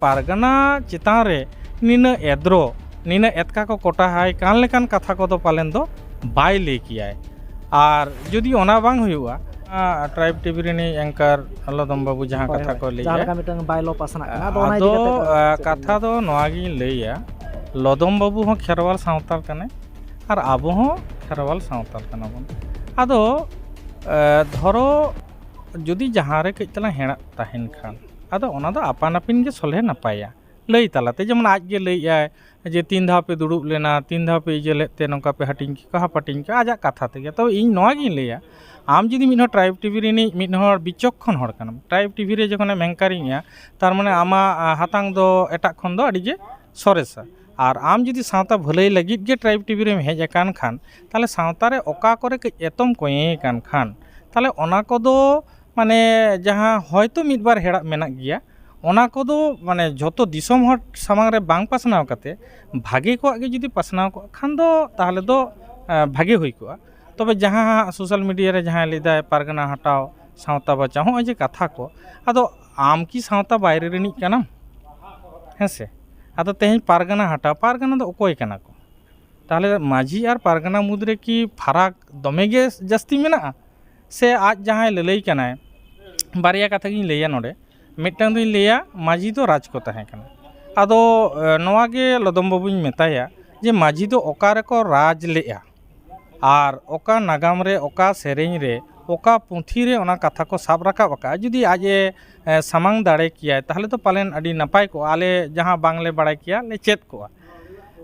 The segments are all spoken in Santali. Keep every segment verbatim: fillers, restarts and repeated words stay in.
ᱯᱟᱨᱜᱟᱱᱟ ᱪᱮᱛᱟᱱ ᱨᱮ ᱱᱤᱱᱟᱹᱜ ᱮᱫᱽᱨᱚ, ᱱᱤᱱᱟᱹᱜ ᱮᱛᱠᱟ ᱠᱚ ᱠᱚᱴᱟᱦᱟᱭ ᱠᱟᱱ ᱞᱮᱠᱟᱱ ᱠᱟᱛᱷᱟ ᱠᱚᱫᱚ ᱯᱟᱞᱮᱱ ᱫᱚ ᱵᱟᱭ ᱞᱟᱹᱭ ᱠᱮᱭᱟᱭ᱾ ᱟᱨ ᱡᱩᱫᱤ ᱚᱱᱟ ᱵᱟᱝ ᱦᱩᱭᱩᱜᱼᱟ, ᱴᱨᱟᱭᱤᱵᱽ ᱴᱤᱵᱷᱤ ᱨᱤᱱᱤᱡ ᱮᱝᱠᱟᱨ ᱞᱚᱫᱚᱢ ᱵᱟᱹᱵᱩ ᱡᱟᱦᱟᱸ ᱦᱳᱭ, ᱠᱟᱛᱷᱟ ᱦᱳᱭ᱾ ᱠᱚ ᱞᱟᱹᱭᱟ, ᱡᱟᱦᱟᱸ ᱞᱮᱠᱟ ᱢᱤᱫᱴᱟᱝ ᱵᱟᱭ ᱞᱚ ᱯᱟᱥᱱᱟᱜ ᱠᱟᱱᱟ, ᱟᱫᱚ ᱚᱱᱟ ᱤᱫᱤ ᱟᱫᱚ, ᱠᱟᱛᱮ ᱫᱚ ᱟ, ᱪᱮᱫ ᱵᱤᱱ ᱠᱟᱛᱷᱟ ᱞᱟᱹᱭᱟ? ᱫᱚ ᱱᱚᱣᱟ ᱜᱤᱧ ᱞᱟᱹᱭᱟ, ᱞᱚᱫᱚᱢ ᱵᱟᱹᱵᱩ ᱦᱚᱸ ᱠᱷᱮᱨᱣᱟᱞ ᱥᱟᱶᱛᱟᱞ ᱠᱟᱱᱟᱭ ᱟᱨ ᱟᱵᱚ ᱦᱚᱸ ᱠᱷᱮᱨᱣᱟᱞ ᱥᱟᱶᱛᱟᱞ ᱠᱟᱱᱟ ᱵᱚᱱ᱾ ᱟᱫᱚ, ᱟ, ᱫᱷᱚᱨᱚ ᱡᱩᱫᱤ ᱡᱟᱦᱟᱸ ᱨᱮ ᱠᱟᱹᱡ ᱛᱟᱞᱟᱝ ᱦᱮᱲᱟᱜ ᱛᱟᱦᱮᱱ ᱠᱷᱟᱱ, ᱟᱫᱚ ᱚᱱᱟ ᱫᱚ ᱟᱯᱟᱱ ᱟᱹᱯᱤᱱ ᱜᱮ ᱥᱚᱞᱦᱮ ᱱᱟᱯᱟᱭᱟ᱾ ᱞᱟᱹᱭ ᱛᱟᱞᱟᱛᱮ, ᱡᱮᱢᱚᱱ ᱟᱡ ᱜᱮ ᱞᱟᱹᱭᱮᱫᱼᱟᱭ ᱡᱮ ᱛᱤᱱ ᱫᱷᱟᱣ ᱯᱮ ᱫᱩᱲᱩᱵ ᱞᱮᱱᱟ, ᱛᱤᱱ ᱫᱷᱟᱣ ᱯᱮ ᱤᱭᱟᱹ ᱞᱮᱫ ᱛᱮ ᱱᱚᱝᱠᱟ ᱯᱮ ᱦᱟᱹᱴᱤᱧ ᱠᱮᱫ ᱠᱚᱣᱟ, ᱦᱟᱯᱟᱴᱤᱧ ᱠᱮᱫ ᱠᱚᱣᱟ, ᱟᱡᱟᱜ ᱠᱟᱛᱷᱟ ᱛᱮᱜᱮ᱾ ᱛᱚᱵᱮ ᱤᱧ ᱱᱚᱣᱟ ᱜᱤᱧ ᱞᱟᱹᱭᱟ, ᱟᱢ ᱡᱩᱫᱤ ᱢᱤᱫ ᱦᱚᱲ ᱴᱨᱟᱭᱤᱵᱽ ᱴᱤᱵᱷᱤ ᱨᱤᱱᱤᱡ ᱢᱤᱫ ᱦᱚᱲ ᱵᱤᱪᱚᱠᱠᱷᱚᱱ ᱦᱚᱲ ᱠᱟᱱᱟᱢ, ᱴᱨᱟᱭᱤᱵᱽ ᱴᱤᱵᱷᱤ ᱨᱮ ᱡᱚᱠᱷᱚᱱᱮᱢ ᱮᱝᱠᱟᱨᱤᱝ ᱮᱜᱼᱟ, ᱛᱟᱨ ᱢᱟᱱᱮ ᱟᱢᱟᱜ, ᱟ, ᱦᱟᱛᱟᱝ ᱫᱚ ᱮᱴᱟᱜ ᱠᱷᱚᱱ ᱫᱚ ᱟᱹᱰᱤ ᱜᱮ ᱥᱚᱨᱮᱥᱟ᱾ ᱟᱨ ᱟᱢ ᱡᱩᱫᱤ ᱥᱟᱶᱛᱟ ᱵᱷᱟᱹᱞᱟᱹᱭ ᱞᱟᱹᱜᱤᱫ ᱜᱮ ᱴᱨᱟᱭᱤᱵᱽ ᱴᱤᱵᱷᱤ ᱨᱮᱢ ᱦᱮᱡ ᱟᱠᱟᱱ ᱠᱷᱟᱱ, ᱛᱟᱦᱚᱞᱮ ᱥᱟᱶᱛᱟ ᱨᱮ ᱚᱠᱟ ᱠᱚᱨᱮ ᱠᱟᱹᱡ ᱮᱛᱚᱢ ᱠᱚᱭᱮ ᱟᱠᱟᱱ ᱠᱷᱟᱱ, ᱛᱟᱦᱚᱞᱮ ᱚᱱᱟ ᱠᱚᱫᱚ ᱢᱟᱱᱮ ᱡᱟᱦᱟᱸ ᱦᱚᱭᱛᱳ ᱢᱤᱫ ᱵᱟᱨ ᱦᱮᱲᱟᱜ ᱢᱮᱱᱟᱜ ᱜᱮᱭᱟ, ᱚᱱᱟ ᱠᱚᱫᱚ ᱢᱟᱱᱮ ᱡᱷᱚᱛᱚ ᱫᱤᱥᱚᱢ ᱦᱚᱲ ᱥᱟᱢᱟᱝ ᱨᱮ ᱵᱟᱝ ᱯᱟᱥᱱᱟᱣ ᱠᱟᱛᱮ, ᱵᱷᱟᱜᱮ ᱠᱚᱣᱟᱜ ᱜᱮ ᱡᱩᱫᱤ ᱯᱟᱥᱱᱟᱣ ᱠᱚᱜ ᱠᱷᱟᱱ ᱫᱚ ᱛᱟᱦᱚᱞᱮ ᱫᱚ, ᱮ, ᱵᱷᱟᱜᱮ ᱦᱩᱭ ᱠᱚᱜᱼᱟ᱾ ᱛᱚᱵᱮ ᱡᱟᱦᱟᱸ ᱦᱟᱸᱜ ᱥᱳᱥᱟᱞ ᱢᱤᱰᱤᱭᱟ ᱨᱮ ᱡᱟᱦᱟᱸᱭ ᱞᱟᱹᱭᱫᱟᱭ ᱯᱟᱨᱜᱟᱱᱟ ᱦᱟᱴᱟᱣ, ᱥᱟᱶᱛᱟ ᱵᱟᱧᱪᱟᱣ, ᱦᱚᱸᱜᱼᱚᱭ ᱡᱮ ᱠᱟᱛᱷᱟ ᱠᱚ, ᱟᱫᱚ ᱟᱢ ᱠᱤ ᱥᱟᱶᱛᱟ ᱵᱟᱭᱨᱮ ᱨᱤᱱᱤᱡ ᱠᱟᱱᱟᱢ? ᱦᱮᱸ ᱥᱮ? ᱟᱫᱚ ᱛᱮᱦᱮᱧ ᱯᱟᱨᱜᱟᱱᱟ ᱦᱟᱴᱟᱣ, ᱯᱟᱨᱜᱟᱱᱟ ᱫᱚ ᱚᱠᱚᱭ ᱠᱟᱱᱟ ᱠᱚ? ᱛᱟᱦᱚᱞᱮ ᱢᱟᱹᱡᱷᱤ ᱟᱨ ᱯᱟᱨᱜᱟᱱᱟ ᱢᱩᱫᱽᱨᱮ ᱠᱤ ᱯᱷᱟᱨᱟᱠ ᱫᱚᱢᱮ ᱜᱮ ᱡᱟᱹᱥᱛᱤ ᱢᱮᱱᱟᱜᱼᱟ? ᱥᱮ ᱟᱡ ᱡᱟᱦᱟᱸᱭ ᱞᱟᱹᱞᱟᱹᱭ ᱠᱟᱱᱟᱭ, ᱵᱟᱨᱭᱟ ᱠᱟᱛᱷᱟ ᱜᱤᱧ ᱞᱟᱹᱭᱟ ᱱᱚᱰᱮ᱾ ᱢᱤᱫᱴᱟᱝ ᱫᱚᱧ ᱞᱟᱹᱭᱟ, ᱢᱟᱹᱡᱷᱤ ᱫᱚ ᱨᱟᱡᱽ ᱠᱚ ᱛᱟᱦᱮᱸ ᱠᱟᱱᱟ᱾ ᱟᱫᱚ, ᱮ, ᱱᱚᱣᱟ ᱜᱮ ᱞᱚᱫᱚᱢ ᱵᱟᱹᱵᱩᱧ ᱢᱮᱛᱟᱭᱟ ᱡᱮ ᱢᱟᱹᱡᱷᱤ ᱫᱚ ᱚᱠᱟ ᱨᱮᱠᱚ ᱨᱟᱡᱽ ᱞᱮᱜᱼᱟ, ᱟᱨ ᱚᱠᱟ ᱱᱟᱜᱟᱢ ᱨᱮ, ᱚᱠᱟ ᱥᱮᱨᱮᱧ ᱨᱮ, ᱚᱠᱟ ᱯᱩᱛᱷᱤ ᱨᱮ ᱚᱱᱟ ᱠᱟᱛᱷᱟ ᱠᱚ ᱥᱟᱵ ᱨᱟᱠᱟᱵ ᱟᱠᱟᱫᱼᱟ? ᱡᱩᱫᱤ ᱟᱡ ᱮ, ᱮ, ᱥᱟᱢᱟᱝ ᱫᱟᱲᱮ ᱠᱮᱭᱟᱭ, ᱛᱟᱦᱚᱞᱮ ᱫᱚ ᱯᱟᱞᱮᱱ ᱟᱹᱰᱤ ᱱᱟᱯᱟᱭ ᱠᱚᱜᱼᱟ, ᱟᱞᱮ ᱡᱟᱦᱟᱸ ᱵᱟᱝᱞᱮ ᱵᱟᱲᱟᱭ ᱠᱮᱭᱟ, ᱞᱮ ᱪᱮᱫ ᱠᱚᱜᱼᱟ᱾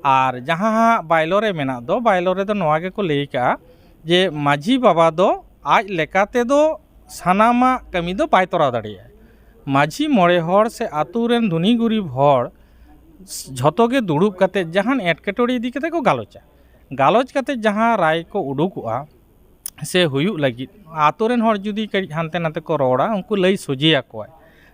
ᱟᱨ ᱡᱟᱦᱟᱸ ᱦᱟᱸᱜ ᱵᱟᱭᱞᱚ ᱨᱮ ᱢᱮᱱᱟᱜ ᱫᱚ, ᱵᱟᱭᱞᱚ ᱨᱮᱫᱚ ᱱᱚᱣᱟ ᱜᱮᱠᱚ ᱞᱟᱹᱭ ᱠᱟᱜᱼᱟ ᱡᱮ ᱢᱟᱹᱡᱷᱤ ᱵᱟᱵᱟ ᱫᱚ ᱟᱡ ᱞᱮᱠᱟ ᱛᱮᱫᱚ ᱥᱟᱱᱟᱢᱟᱜ ᱠᱟᱹᱢᱤ ᱫᱚ ᱵᱟᱭ ᱛᱚᱨᱟᱣ ᱫᱟᱲᱮᱭᱟᱜᱼᱟ᱾ ᱢᱟᱹᱡᱷᱤ ᱢᱚᱬᱮ ᱦᱚᱲ ᱥᱮ ᱟᱛᱳ ᱨᱮᱱ ᱫᱷᱩᱱᱤ ᱜᱩᱨᱤᱵ ᱦᱚᱲ ᱡᱷᱚᱛᱚ ᱜᱮ ᱫᱩᱲᱩᱵ ᱠᱟᱛᱮ ᱡᱟᱦᱟᱱ ᱮᱴᱠᱮᱴᱚᱬᱮ ᱤᱫᱤ ᱠᱟᱛᱮ ᱠᱚ ᱜᱟᱞᱚᱪᱟ᱾ ᱜᱟᱞᱚᱪ ᱠᱟᱛᱮ ᱡᱟᱦᱟᱸ ᱨᱟᱭ ᱠᱚ ᱩᱰᱩᱠᱚᱜᱼᱟ ᱥᱮ ᱦᱩᱭᱩᱜ ᱞᱟᱹᱜᱤᱫ, ᱟᱛᱳ ᱨᱮᱱ ᱦᱚᱲ ᱡᱩᱫᱤ ᱠᱟᱹᱡ ᱦᱟᱱᱛᱮ ᱱᱟᱛᱮ ᱠᱚ ᱨᱚᱲᱟ, ᱩᱱᱠᱩ ᱞᱟᱹᱭ ᱥᱚᱡᱷᱮ ᱟᱠᱚᱣᱟᱭ᱾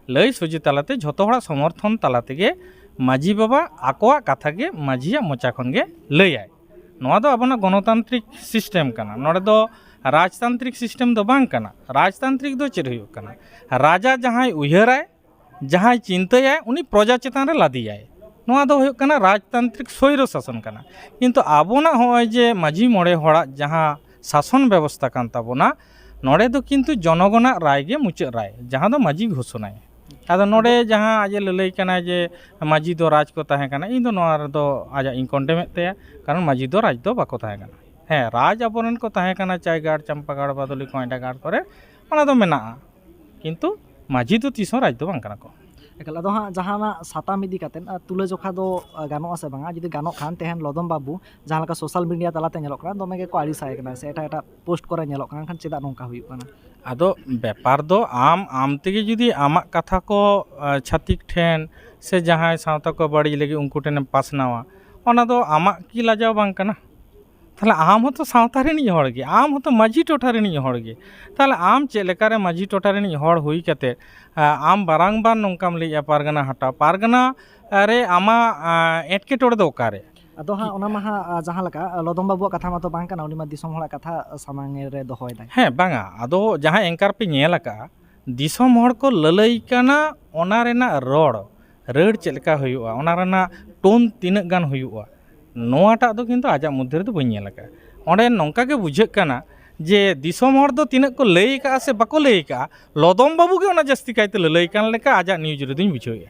ᱞᱟᱹᱭ ᱥᱚᱡᱷᱮ ᱛᱟᱞᱟᱛᱮ ᱡᱷᱚᱛᱚ ᱦᱚᱲᱟᱜ ᱥᱚᱢᱚᱨᱛᱷᱚᱱ ᱛᱟᱞᱟ ᱛᱮᱜᱮ ᱢᱟᱹᱡᱷᱤ ᱵᱟᱵᱟ ᱟᱠᱚᱣᱟᱜ ᱠᱟᱛᱷᱟ ᱜᱮ ᱢᱟᱹᱡᱷᱤᱭᱟᱜ ᱢᱚᱪᱟ ᱠᱷᱚᱱ ᱜᱮ ᱞᱟᱹᱭᱟᱭ᱾ ᱱᱚᱣᱟ ᱫᱚ ᱟᱵᱚᱱᱟᱜ ᱜᱚᱱᱚᱛᱟᱱᱛᱨᱤᱠ ᱥᱤᱥᱴᱮᱢ ᱠᱟᱱᱟ᱾ ᱱᱚᱰᱮ ᱫᱚ ᱨᱟᱡᱽᱛᱟᱱᱛᱨᱤᱠ ᱥᱤᱥᱴᱮᱢ ᱫᱚ ᱵᱟᱝ ᱠᱟᱱᱟ᱾ ᱨᱟᱡᱽᱛᱟᱱᱛᱨᱤᱠ ᱫᱚ ᱪᱮᱫ ᱦᱩᱭᱩᱜ ᱠᱟᱱᱟ? ᱨᱟᱡᱟ ᱡᱟᱦᱟᱸᱭ ᱩᱭᱦᱟᱹᱨᱟᱭ, ᱡᱟᱦᱟᱸᱭ ᱪᱤᱱᱛᱟᱹᱭᱟᱭ, ᱩᱱᱤ ᱯᱨᱚᱡᱟ ᱪᱮᱛᱟᱱ ᱨᱮ ᱞᱟᱫᱮᱭᱟᱭ᱾ ᱱᱚᱣᱟ ᱫᱚ ᱦᱩᱭᱩᱜ ᱠᱟᱱᱟ ᱨᱟᱡᱽᱛᱟᱱᱛᱨᱤᱠ ᱥᱚᱭᱨᱚ ᱥᱟᱥᱚᱱ ᱠᱟᱱᱟ᱾ ᱠᱤᱱᱛᱩ ᱟᱵᱚᱱᱟᱜ ᱦᱚᱸᱜᱼᱚᱭ ᱡᱮ ᱢᱟᱹᱡᱷᱤ ᱢᱚᱬᱮ ᱦᱚᱲᱟᱜ ᱡᱟᱦᱟᱸ ᱥᱟᱥᱚᱱ ᱵᱮᱵᱚᱥᱛᱟ ᱠᱟᱱ ᱛᱟᱵᱚᱱᱟ, ᱱᱚᱰᱮ ᱫᱚ ᱠᱤᱱᱛᱩ ᱡᱚᱱᱚᱜᱚᱱᱟᱜ ᱨᱟᱭ ᱜᱮ ᱢᱩᱪᱟᱹᱫ ᱨᱟᱭ, ᱡᱟᱦᱟᱸ ᱫᱚ ᱢᱟᱹᱡᱷᱤ ᱜᱷᱳᱥᱚᱱᱟᱭ᱾ ᱟᱫᱚ ᱱᱚᱰᱮ ᱡᱟᱦᱟᱸ ᱟᱡ ᱮ ᱞᱟᱹᱞᱟᱹᱭ ᱠᱟᱱᱟᱭ ᱡᱮ ᱢᱟᱹᱡᱷᱤ ᱫᱚ ᱨᱟᱡᱽ ᱠᱚ ᱛᱟᱦᱮᱸ ᱠᱟᱱᱟ, ᱤᱧ ᱫᱚ ᱱᱚᱣᱟ ᱨᱮᱫᱚ ᱟᱡᱟᱜ ᱤᱧ ᱠᱚᱱᱰᱮᱢᱮᱫ ᱛᱟᱭᱟ, ᱠᱟᱨᱚᱱ ᱢᱟᱹᱡᱷᱤ ᱫᱚ ᱨᱟᱡᱽ ᱫᱚ ᱵᱟᱠᱚ ᱛᱟᱦᱮᱸ ᱠᱟᱱᱟ᱾ ᱦᱮᱸ, ᱨᱟᱡᱽ ᱟᱵᱚᱨᱮᱱ ᱠᱚ ᱛᱟᱦᱮᱸ ᱠᱟᱱᱟ, ᱪᱟᱭᱜᱟᱲ, ᱪᱟᱢᱯᱟᱜᱟᱲ, ᱵᱟᱫᱚᱞᱤ, ᱠᱚᱭᱰᱟᱜᱟᱲ ᱠᱚᱨᱮ, ᱚᱱᱟ ᱫᱚ ᱢᱮᱱᱟᱜᱼᱟ, ᱠᱤᱱᱛᱩ ᱢᱟᱹᱡᱷᱤ ᱫᱚ ᱛᱤᱥ ᱦᱚᱸ ᱨᱟᱡᱽ ᱫᱚ ᱵᱟᱝ ᱠᱟᱱᱟ ᱠᱚ᱾ ᱮᱠᱟᱞ, ᱟᱫᱚ ᱦᱟᱸᱜ ᱡᱟᱦᱟᱱᱟᱜ ᱥᱟᱛᱟᱢ ᱤᱫᱤ ᱠᱟᱛᱮᱫ, ᱟᱨ ᱛᱩᱞᱟᱹᱡᱚᱠᱷᱟ ᱫᱚ, ᱟᱨ ᱜᱟᱱᱚᱜᱼᱟ ᱥᱮ ᱵᱟᱝᱟ? ᱡᱩᱫᱤ ᱜᱟᱱᱚᱜ ᱠᱷᱟᱱ, ᱛᱮᱦᱮᱧ ᱞᱚᱫᱚᱢ ᱵᱟᱹᱵᱩ ᱡᱟᱦᱟᱸ ᱞᱮᱠᱟ social media ᱛᱟᱞᱟᱛᱮ ᱧᱮᱞᱚᱜ ᱠᱟᱱᱟ, ᱫᱚᱢᱮ ᱜᱮᱠᱚ ᱟᱹᱲᱤᱥᱟᱭ ᱠᱟᱱᱟ ᱥᱮ ᱮᱴᱟᱜ ᱮᱴᱟᱜ post ᱠᱚᱨᱮ ᱧᱮᱞᱚᱜ ᱠᱟᱱᱟ, ᱮᱱᱠᱷᱟᱱ ᱪᱮᱫᱟᱜ ᱱᱚᱝᱠᱟ ᱦᱩᱭᱩᱜ ᱠᱟᱱᱟ? ᱟᱫᱚ ᱵᱮᱯᱟᱨ ᱫᱚ ᱟᱢ, ᱟᱢ ᱛᱮᱜᱮ ᱡᱩᱫᱤ ᱟᱢᱟᱜ ᱠᱟᱛᱷᱟ ᱠᱚ, ᱟᱸ, ᱪᱷᱟᱹᱛᱤᱠ ᱴᱷᱮᱱ ᱥᱮ ᱡᱟᱦᱟᱸᱭ ᱥᱟᱶᱛᱟ ᱠᱚ ᱵᱟᱹᱲᱤᱡ ᱞᱟᱹᱜᱤᱫ ᱩᱱᱠᱩ ᱴᱷᱮᱱᱮᱢ ᱯᱟᱥᱱᱟᱣᱟ, ᱚᱱᱟ ᱫᱚ ᱟᱢᱟᱜ ᱠᱤ ᱞᱟᱡᱟᱣ ᱵᱟᱝ ᱠᱟᱱᱟ? ᱛᱟᱦᱞᱮ ᱟᱢ ᱦᱚᱸᱛᱚ ᱥᱟᱶᱛᱟ ᱨᱤᱱᱤᱡ ᱦᱚᱲ ᱜᱮ, ᱟᱢ ᱦᱚᱸᱛᱚ ᱢᱟᱹᱡᱷᱤ ᱴᱚᱴᱷᱟ ᱨᱤᱱᱤᱡ ᱦᱚᱲ ᱜᱮ᱾ ᱛᱟᱦᱞᱮ ᱟᱢ ᱪᱮᱫ ᱞᱮᱠᱟᱨᱮ ᱢᱟᱹᱡᱷᱤ ᱴᱚᱴᱷᱟ ᱨᱤᱱᱤᱡ ᱦᱚᱲ ᱦᱩᱭ ᱠᱟᱛᱮ, ᱟ, ᱟᱢ ᱵᱟᱨᱟᱝᱵᱟᱨ ᱱᱚᱝᱠᱟᱢ ᱞᱟᱹᱭᱮᱜᱼᱟ ᱯᱟᱨᱜᱟᱱᱟ ᱦᱟᱴᱟᱣ? ᱯᱟᱨᱜᱟᱱᱟ, ᱟ, ᱨᱮ ᱟᱢᱟᱜ, ᱟ, ᱮᱴᱠᱮᱴᱚᱬᱮ ᱫᱚ ᱚᱠᱟᱨᱮ? ᱟᱫᱚ ᱦᱟᱸᱜ ᱚᱱᱟ ᱢᱟ ᱦᱟᱸᱜ, ᱟ, ᱡᱟᱦᱟᱸ ᱞᱮᱠᱟ, ᱟ, ᱞᱚᱫᱚᱢ ᱵᱟᱹᱵᱩᱣᱟᱜ ᱠᱟᱛᱷᱟ ᱢᱟᱛᱚ ᱵᱟᱝ ᱠᱟᱱᱟ, ᱩᱱᱤ ᱢᱟ ᱫᱤᱥᱚᱢ ᱦᱚᱲᱟᱜ ᱠᱟᱛᱷᱟ, ᱟ, ᱥᱟᱢᱟᱝ ᱨᱮ ᱫᱚᱦᱚᱭᱮᱫᱟᱭ᱾ ᱦᱮᱸ, ᱵᱟᱝᱟ, ᱟᱫᱚ ᱡᱟᱦᱟᱸ anchor ᱯᱮ ᱧᱮᱞ ᱟᱠᱟᱜᱼᱟ, ᱫᱤᱥᱚᱢ ᱦᱚᱲ ᱠᱚ ᱞᱟᱹᱞᱟᱹᱭ ᱠᱟᱱᱟ, ᱚᱱᱟ ᱨᱮᱱᱟᱜ ᱨᱚᱲ, ᱨᱟᱹᱲ ᱪᱮᱫ ᱞᱮᱠᱟ ᱦᱩᱭᱩᱜᱼᱟ, ᱚᱱᱟ ᱨᱮᱱᱟᱜ tone ᱛᱤᱱᱟᱹᱜ ᱜᱟᱱ ᱦᱩᱭᱩᱜᱼᱟ, ᱱᱚᱣᱟᱴᱟᱜ ᱫᱚ ᱠᱤᱱᱛᱩ ᱟᱡᱟᱜ ᱢᱚᱫᱽᱫᱷᱮ ᱨᱮᱫᱚ ᱵᱟᱹᱧ ᱧᱮᱞ ᱟᱠᱟᱫᱼᱟ᱾ ᱚᱸᱰᱮ ᱱᱚᱝᱠᱟ ᱜᱮ ᱵᱩᱡᱷᱟᱹᱜ ᱠᱟᱱᱟ ᱡᱮ ᱫᱤᱥᱚᱢ ᱦᱚᱲ ᱫᱚ ᱛᱤᱱᱟᱹᱜ ᱠᱚ ᱞᱟᱹᱭ ᱟᱠᱟᱫᱼᱟ ᱥᱮ ᱵᱟᱠᱚ ᱞᱟᱹᱭ ᱟᱠᱟᱫᱼᱟ, ᱞᱚᱫᱚᱢ ᱵᱟᱹᱵᱩ ᱜᱮ ᱚᱱᱟ ᱡᱟᱹᱥᱛᱤ ᱠᱟᱭᱛᱮ ᱞᱟᱹᱞᱟᱹᱭ ᱠᱟᱱ ᱞᱮᱠᱟ ᱟᱡᱟᱜ news ᱨᱮᱫᱚᱧ ᱵᱩᱡᱷᱟᱹᱣᱮᱫᱼᱟ᱾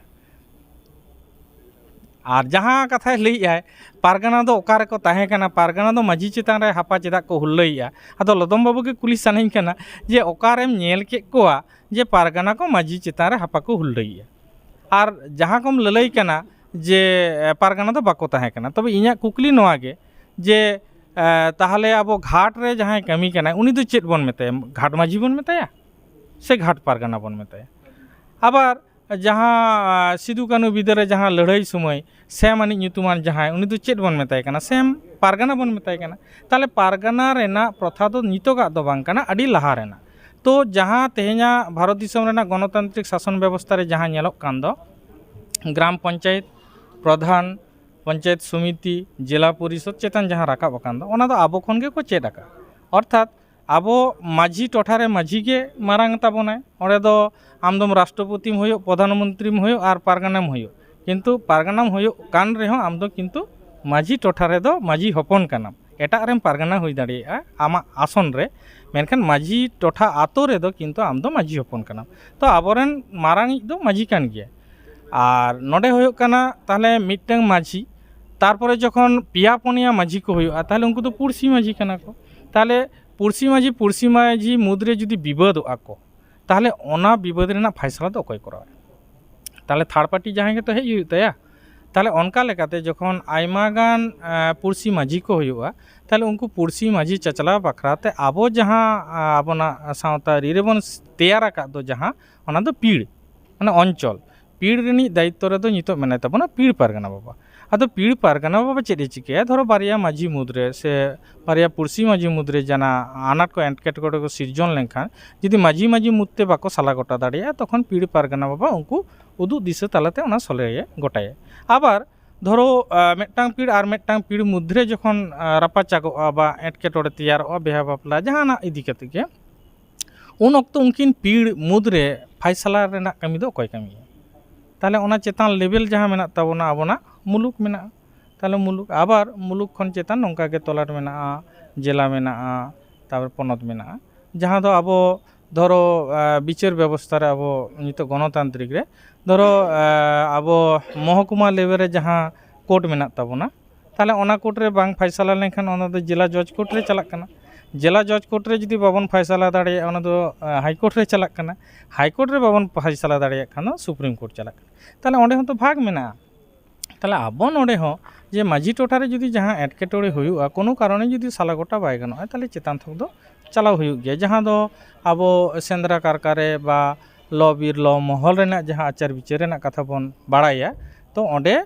ᱟᱨ ᱡᱟᱦᱟᱸ ᱠᱟᱛᱷᱟᱭ ᱞᱟᱹᱭᱮᱫᱼᱟᱭ, ᱯᱟᱨᱜᱟᱱᱟ ᱫᱚ ᱚᱠᱟ ᱨᱮᱠᱚ ᱛᱟᱦᱮᱸ ᱠᱟᱱᱟ, ᱯᱟᱨᱜᱟᱱᱟ ᱫᱚ ᱢᱟᱹᱡᱷᱤ ᱪᱮᱛᱟᱱ ᱨᱮ ᱦᱟᱯᱟ ᱪᱮᱫᱟᱜ ᱠᱚ ᱦᱩᱞᱞᱟᱹᱭᱮᱫᱼᱟ? ᱟᱫᱚ ᱞᱚᱫᱚᱢ ᱵᱟᱹᱵᱩ ᱜᱮ ᱠᱩᱞᱤ ᱥᱟᱱᱟᱧ ᱠᱟᱱᱟ ᱡᱮ ᱚᱠᱟᱨᱮᱢ ᱧᱮᱞ ᱠᱮᱫ ᱠᱚᱣᱟ ᱡᱮ ᱯᱟᱨᱜᱟᱱᱟ ᱠᱚ ᱢᱟᱹᱡᱷᱤ ᱪᱮᱛᱟᱱ ᱨᱮ ᱦᱟᱯᱟ ᱠᱚ ᱦᱩᱞᱞᱟᱹᱭᱮᱫᱼᱟ? ᱟᱨ ᱡᱟᱦᱟᱸ ᱠᱚᱢ ᱞᱟᱹᱞᱟᱹᱭ ᱠᱟᱱᱟ ᱡᱮ, ᱮ, ᱯᱟᱨᱜᱟᱱᱟ ᱫᱚ ᱵᱟᱠᱚ ᱛᱟᱦᱮᱸ ᱠᱟᱱᱟ, ᱛᱚᱵᱮ ᱤᱧᱟᱹᱜ ᱠᱩᱠᱞᱤ ᱱᱚᱣᱟ ᱜᱮ ᱡᱮ, ᱮ, ᱛᱟᱦᱚᱞᱮ ᱟᱵᱚ ᱜᱷᱟᱴ ᱨᱮ ᱡᱟᱦᱟᱸᱭ ᱠᱟᱹᱢᱤ ᱠᱟᱱᱟᱭ, ᱩᱱᱤ ᱫᱚ ᱪᱮᱫ ᱵᱚᱱ ᱢᱮᱛᱟᱭᱟ? ᱜᱷᱟᱴ ᱢᱟᱹᱡᱷᱤ ᱵᱚᱱ ᱢᱮᱛᱟᱭᱟ ᱥᱮ ᱜᱷᱟᱴ ᱯᱟᱨᱜᱟᱱᱟ ᱵᱚᱱ ᱢᱮᱛᱟᱭᱟ? ᱟᱵᱟᱨ ᱡᱟᱦᱟᱸ, ᱟ, ᱥᱤᱫᱩ ᱠᱟᱹᱱᱦᱩ ᱵᱤᱫᱟᱹᱞ ᱨᱮ ᱡᱟᱦᱟᱸ ᱞᱟᱹᱲᱦᱟᱹᱭ ᱥᱚᱢᱚᱭ ᱥᱮᱢ ᱟᱹᱱᱤᱡ ᱧᱩᱛᱩᱢᱟᱱ ᱡᱟᱦᱟᱸᱭ, ᱩᱱᱤ ᱫᱚ ᱪᱮᱫ ᱵᱚᱱ ᱢᱮᱛᱟᱭ ᱠᱟᱱᱟ? ᱥᱮᱢ ᱯᱟᱨᱜᱟᱱᱟ ᱵᱚᱱ ᱢᱮᱛᱟᱭ ᱠᱟᱱᱟ᱾ ᱛᱟᱦᱚᱞᱮ ᱯᱟᱨᱜᱟᱱᱟ ᱨᱮᱱᱟᱜ ᱯᱨᱚᱛᱷᱟ ᱫᱚ ᱱᱤᱛᱚᱜᱟᱜ ᱫᱚ ᱵᱟᱝ ᱠᱟᱱᱟ, ᱟᱹᱰᱤ ᱞᱟᱦᱟ ᱨᱮᱱᱟᱜ᱾ ᱛᱚ ᱡᱟᱦᱟᱸ ᱛᱮᱦᱮᱧᱟᱜ ᱵᱷᱟᱨᱚᱛ ᱫᱤᱥᱚᱢ ᱨᱮᱱᱟᱜ ᱜᱚᱱᱚᱛᱟᱱᱛᱨᱤᱠ ᱥᱟᱥᱚᱱ ᱵᱮᱵᱚᱥᱛᱷᱟ ᱨᱮ ᱡᱟᱦᱟᱸ ᱧᱮᱞᱚᱜ ᱠᱟᱱ ᱫᱚ, ᱜᱨᱟᱢ ᱯᱚᱧᱪᱟᱭᱮᱛ ᱯᱨᱚᱫᱷᱟᱱ, ᱯᱚᱧᱪᱟᱭᱮᱛ ᱥᱚᱢᱤᱛᱤ, ᱡᱮᱞᱟ ᱯᱚᱨᱤᱥᱚᱫ ᱪᱮᱛᱟᱱ ᱡᱟᱦᱟᱸ ᱨᱟᱠᱟᱵ ᱟᱠᱟᱱ ᱫᱚ, ᱚᱱᱟ ᱫᱚ ᱟᱵᱚ ᱠᱷᱚᱱ ᱜᱮᱠᱚ ᱪᱮᱫ ᱟᱠᱟᱫ᱾ ᱚᱨᱛᱷᱟᱛ ᱟᱵᱚ ᱢᱟᱹᱡᱷᱤ ᱴᱚᱴᱷᱟ ᱨᱮ ᱢᱟᱹᱡᱷᱤ ᱜᱮ ᱢᱟᱨᱟᱝ ᱛᱟᱵᱚᱱᱟᱭ᱾ ᱚᱸᱰᱮ ᱫᱚ ᱟᱢ ᱫᱚᱢ ᱨᱟᱥᱴᱨᱚᱯᱚᱛᱤᱢ ᱦᱩᱭᱩᱜ, ᱯᱨᱚᱫᱷᱟᱱ ᱢᱚᱱᱛᱨᱤᱢ ᱦᱩᱭᱩᱜ ᱟᱨ ᱯᱟᱨᱜᱟᱱᱟᱢ ᱦᱩᱭᱩᱜ, ᱠᱤᱱᱛᱩ ᱯᱟᱨᱜᱟᱱᱟᱢ ᱦᱩᱭᱩᱜ ᱠᱟᱱ ᱨᱮᱦᱚᱸ ᱟᱢ ᱫᱚ ᱠᱤᱱᱛᱩ ᱢᱟᱹᱡᱷᱤ ᱴᱚᱴᱷᱟ ᱨᱮᱫᱚ ᱢᱟᱹᱡᱷᱤ ᱦᱚᱯᱚᱱ ᱠᱟᱱᱟᱢ᱾ ᱮᱴᱟᱜ ᱨᱮᱢ ᱯᱟᱨᱜᱟᱱᱟ ᱦᱩᱭ ᱫᱟᱲᱮᱭᱟᱜᱼᱟ ᱟᱢᱟᱜ ᱟᱥᱚᱱ ᱨᱮ, ᱢᱮᱱᱠᱷᱟᱱ ᱢᱟᱹᱡᱷᱤ ᱴᱚᱴᱷᱟ ᱟᱛᱳ ᱨᱮᱫᱚ ᱠᱤᱱᱛᱩ ᱟᱢ ᱫᱚ ᱢᱟᱹᱡᱷᱤ ᱦᱚᱯᱚᱱ ᱠᱟᱱᱟᱢ᱾ ᱛᱚ ᱟᱵᱚᱨᱮᱱ ᱢᱟᱨᱟᱝᱤᱡ ᱫᱚ ᱢᱟᱹᱡᱷᱤ ᱠᱟᱱ ᱜᱮᱭᱟᱭ᱾ ᱟᱨ ᱱᱚᱰᱮ ᱦᱩᱭᱩᱜ ᱠᱟᱱᱟ ᱛᱟᱦᱚᱞᱮ ᱢᱤᱫᱴᱟᱝ ᱢᱟᱹᱡᱷᱤ, ᱛᱟᱨᱯᱚᱨᱮ ᱡᱚᱠᱷᱚᱱ ᱯᱮᱭᱟ ᱯᱩᱱᱭᱟ ᱢᱟᱹᱡᱷᱤ ᱠᱚ ᱦᱩᱭᱩᱜᱼᱟ, ᱛᱟᱦᱚᱞᱮ ᱩᱱᱠᱩ ᱫᱚ ᱯᱩᱲᱥᱤ ᱢᱟᱹᱡᱷᱤ ᱠᱟᱱᱟ ᱠᱚ᱾ ᱛᱟᱦᱚᱞᱮ ᱯᱩᱲᱥᱤ ᱢᱟᱹᱡᱷᱤ ᱯᱩᱲᱥᱤ ᱢᱟᱹᱡᱷᱤ ᱢᱩᱫᱽᱨᱮ ᱡᱩᱫᱤ ᱵᱤᱵᱟᱹᱫᱚᱜᱼᱟ ᱠᱚ, ᱛᱟᱦᱚᱞᱮ ᱚᱱᱟ ᱵᱤᱵᱟᱹᱫ ᱨᱮᱱᱟᱜ ᱯᱷᱟᱭᱥᱟᱞᱟ ᱫᱚ ᱚᱠᱚᱭ ᱠᱚᱨᱟᱣᱟ? ᱛᱟᱦᱚᱞᱮ ᱛᱷᱟᱨᱰ ᱯᱟᱨᱴᱤ ᱡᱟᱦᱟᱸᱭ ᱜᱮᱛᱚ ᱦᱮᱡ ᱦᱩᱭᱩᱜ ᱛᱟᱭᱟ᱾ ᱛᱟᱦᱚᱞᱮ ᱚᱱᱠᱟ ᱞᱮᱠᱟᱛᱮ ᱡᱚᱠᱷᱚᱱ ᱟᱭᱢᱟ ᱜᱟᱱ, ᱮᱸ, ᱯᱩᱲᱥᱤ ᱢᱟᱹᱡᱷᱤ ᱠᱚ ᱦᱩᱭᱩᱜᱼᱟ, ᱛᱟᱦᱚᱞᱮ ᱩᱱᱠᱩ ᱯᱩᱲᱥᱤ ᱢᱟᱹᱡᱷᱤ ᱪᱟᱪᱞᱟᱣ ᱵᱟᱠᱷᱨᱟ ᱛᱮ ᱟᱵᱚ ᱡᱟᱦᱟᱸ, ᱮᱸ, ᱟᱵᱚᱱᱟᱜ ᱥᱟᱶᱛᱟ ᱟᱹᱨᱤ ᱨᱮᱵᱚᱱ ᱛᱮᱭᱟᱨ ᱟᱠᱟᱫ ᱫᱚ ᱡᱟᱦᱟᱸ, ᱚᱱᱟ ᱫᱚ ᱯᱤᱲ, ᱢᱟᱱᱮ ᱚᱧᱪᱚᱞ, ᱯᱤᱲ ᱨᱤᱱᱤᱡ ᱫᱟᱭᱤᱛᱛᱚ ᱨᱮᱫᱚ ᱱᱤᱛᱚᱜ ᱢᱮᱱᱟᱭ ᱛᱟᱵᱚᱱᱟ ᱯᱤᱲ ᱯᱟᱨᱜᱟᱱᱟ ᱵᱟᱵᱟ᱾ ᱟᱫᱚ ᱯᱤᱲ ᱯᱟᱨᱜᱟᱱᱟ ᱵᱟᱵᱟ ᱪᱮᱫ ᱮ ᱪᱤᱠᱟᱹᱭᱟ? ᱫᱷᱚᱨᱚ ᱵᱟᱨᱭᱟ ᱢᱟᱹᱡᱷᱤ ᱢᱩᱫᱽᱨᱮ ᱥᱮ ᱵᱟᱨᱭᱟ ᱯᱩᱲᱥᱤ ᱢᱟᱹᱡᱷᱤ ᱢᱩᱫᱽᱨᱮ ᱡᱟᱦᱟᱱᱟᱜ ᱟᱱᱟᱴ ᱠᱚ ᱮᱴᱠᱮᱴᱚᱬᱮ ᱠᱚ ᱥᱤᱨᱡᱚᱱ ᱞᱮᱱᱠᱷᱟᱱ, ᱡᱩᱫᱤ ᱢᱟᱹᱡᱷᱤ ᱢᱟᱹᱡᱷᱤ ᱢᱩᱫᱽᱛᱮ ᱵᱟᱠᱚ ᱥᱟᱞᱟ ᱜᱚᱴᱟ ᱫᱟᱲᱮᱭᱟᱜᱼᱟ, ᱛᱚᱠᱷᱚᱱ ᱯᱤᱲ ᱯᱟᱨᱜᱟᱱᱟ ᱵᱟᱵᱟ ᱩᱱᱠᱩ ᱩᱫᱩᱜ ᱫᱤᱥᱟᱹ ᱛᱟᱞᱟᱛᱮ ᱚᱱᱟ ᱥᱚᱞᱦᱮᱭᱮ ᱜᱚᱴᱟᱭᱟ᱾ ᱟᱵᱟᱨ ᱫᱷᱚᱨᱚ, ᱟ, ᱢᱤᱫᱴᱟᱝ ᱯᱤᱲ ᱟᱨ ᱢᱤᱫᱴᱟᱝ ᱯᱤᱲ ᱢᱚᱫᱽᱫᱷᱮ ᱨᱮ ᱡᱚᱠᱷᱚᱱ, ᱟ, ᱨᱟᱯᱟᱪᱟᱜᱚᱜᱼᱟ ᱵᱟ ᱮᱴᱠᱮᱴᱚᱬᱮ ᱛᱮᱭᱟᱨᱚᱜᱼᱟ ᱵᱤᱦᱟ ᱵᱟᱯᱞᱟ ᱡᱟᱦᱟᱱᱟᱜ ᱤᱫᱤ ᱠᱟᱛᱮ ᱜᱮ, ᱩᱱ ᱚᱠᱛᱚ ᱩᱱᱠᱤᱱ ᱯᱤᱲ ᱢᱩᱫᱽᱨᱮ ᱯᱷᱟᱭᱥᱟᱞᱟ ᱨᱮᱱᱟᱜ ᱠᱟᱹᱢᱤ ᱫᱚ ᱚᱠᱚᱭ ᱠᱟᱹᱢᱤᱭᱟ? ᱛᱟᱦᱚᱞᱮ ᱚᱱᱟ ᱪᱮᱛᱟᱱ ᱞᱮᱵᱮᱞ ᱡᱟᱦᱟᱸ ᱢᱮᱱᱟᱜ ᱛᱟᱵᱚᱱᱟ ᱟᱵᱚᱱᱟᱜ ᱢᱩᱞᱩᱠ ᱢᱮᱱᱟᱜᱼᱟ, ᱛᱟᱦᱚᱞᱮ ᱢᱩᱞᱩᱠ, ᱟᱵᱟᱨ ᱢᱩᱞᱩᱠ ᱠᱷᱚᱱ ᱪᱮᱛᱟᱱ ᱱᱚᱝᱠᱟ ᱜᱮ ᱛᱚᱞᱟᱴ ᱢᱮᱱᱟᱜᱼᱟ, ᱡᱮᱞᱟ ᱢᱮᱱᱟᱜᱼᱟ, ᱛᱟᱨᱯᱚᱨ ᱯᱚᱱᱚᱛ ᱢᱮᱱᱟᱜᱼᱟ, ᱡᱟᱦᱟᱸ ᱫᱚ ᱟᱵᱚ ᱫᱷᱚᱨᱚ, ᱟ, ᱵᱤᱪᱟᱹᱨ ᱵᱮᱵᱚᱥᱛᱷᱟ ᱨᱮ ᱟᱵᱚ ᱱᱤᱛᱚᱜ ᱜᱚᱱᱚᱛᱟᱱᱛᱨᱤᱠ ᱨᱮ ᱫᱷᱚᱨᱚ, ᱟ, ᱟᱵᱚ ᱢᱚᱦᱚᱠᱩᱢᱟ ᱞᱮᱵᱮᱞ ᱨᱮ ᱡᱟᱦᱟᱸ ᱠᱳᱨᱴ ᱢᱮᱱᱟᱜ ᱛᱟᱵᱚᱱᱟ, ᱛᱟᱦᱚᱞᱮ ᱚᱱᱟ ᱠᱳᱨᱴ ᱨᱮ ᱵᱟᱝ ᱯᱷᱟᱭᱥᱟᱞᱟ ᱞᱮᱱᱠᱷᱟᱱ ᱚᱱᱟ ᱫᱚ ᱡᱮᱞᱟ ᱡᱚᱡᱽ ᱠᱳᱨᱴ ᱨᱮ ᱪᱟᱞᱟᱜ ᱠᱟᱱᱟ᱾ ᱡᱮᱞᱟ ᱡᱚᱡᱽ ᱠᱳᱨᱴ ᱨᱮ ᱡᱩᱫᱤ ᱵᱟᱵᱚᱱ ᱯᱷᱟᱭᱥᱟᱞᱟ ᱫᱟᱲᱮᱭᱟᱜᱼᱟ, ᱚᱱᱟ ᱫᱚ, ᱟ, ᱦᱟᱭ ᱠᱳᱨᱴ ᱨᱮ ᱪᱟᱞᱟᱜ ᱠᱟᱱᱟ᱾ ᱦᱟᱭ ᱠᱳᱨᱴ ᱨᱮ ᱵᱟᱵᱚᱱ ᱯᱷᱟᱭᱥᱟᱞᱟ ᱫᱟᱲᱮᱭᱟᱜ ᱠᱷᱟᱱ ᱫᱚ ᱥᱩᱯᱨᱤᱢ ᱠᱳᱨᱴ ᱪᱟᱞᱟᱜ ᱠᱟᱱᱟ᱾ ᱛᱟᱦᱚᱞᱮ ᱚᱸᱰᱮ ᱦᱚᱸ ᱛᱚ ᱵᱷᱟᱜᱽ ᱢᱮᱱᱟᱜᱼᱟ᱾ ᱛᱟᱦᱚᱞᱮ ᱟᱵᱚ ᱱᱚᱰᱮ ᱦᱚᱸ ᱡᱮ ᱢᱟᱹᱡᱷᱤ ᱴᱚᱴᱷᱟ ᱨᱮ ᱡᱩᱫᱤ ᱡᱟᱦᱟᱸ ᱮᱴᱠᱮᱴᱚᱬᱮ ᱦᱩᱭᱩᱜᱼᱟ, ᱠᱳᱱᱳ ᱠᱟᱨᱚᱱᱮ ᱡᱩᱫᱤ ᱥᱟᱞᱟ ᱜᱚᱴᱟ ᱵᱟᱭ ᱜᱟᱱᱚᱜᱼᱟ, ᱛᱟᱦᱚᱞᱮ ᱪᱮᱛᱟᱱ ᱛᱷᱚᱠ ᱫᱚ ᱪᱟᱞᱟᱣ ᱦᱩᱭᱩᱜ ᱜᱮᱭᱟ᱾ ᱡᱟᱦᱟᱸ ᱫᱚ ᱟᱵᱚ ᱥᱮᱸᱫᱽᱨᱟ ᱠᱟᱨᱠᱟ ᱨᱮ ᱵᱟ ᱞᱚ ᱵᱤᱨ ᱞᱚ ᱢᱚᱦᱚᱞ ᱨᱮᱱᱟᱜ ᱡᱟᱦᱟᱸ ᱟᱪᱟᱨ ᱵᱤᱪᱟᱹᱨ ᱨᱮᱱᱟᱜ ᱠᱟᱛᱷᱟ ᱵᱚᱱ ᱵᱟᱲᱟᱭᱟ, ᱛᱚ ᱚᱸᱰᱮ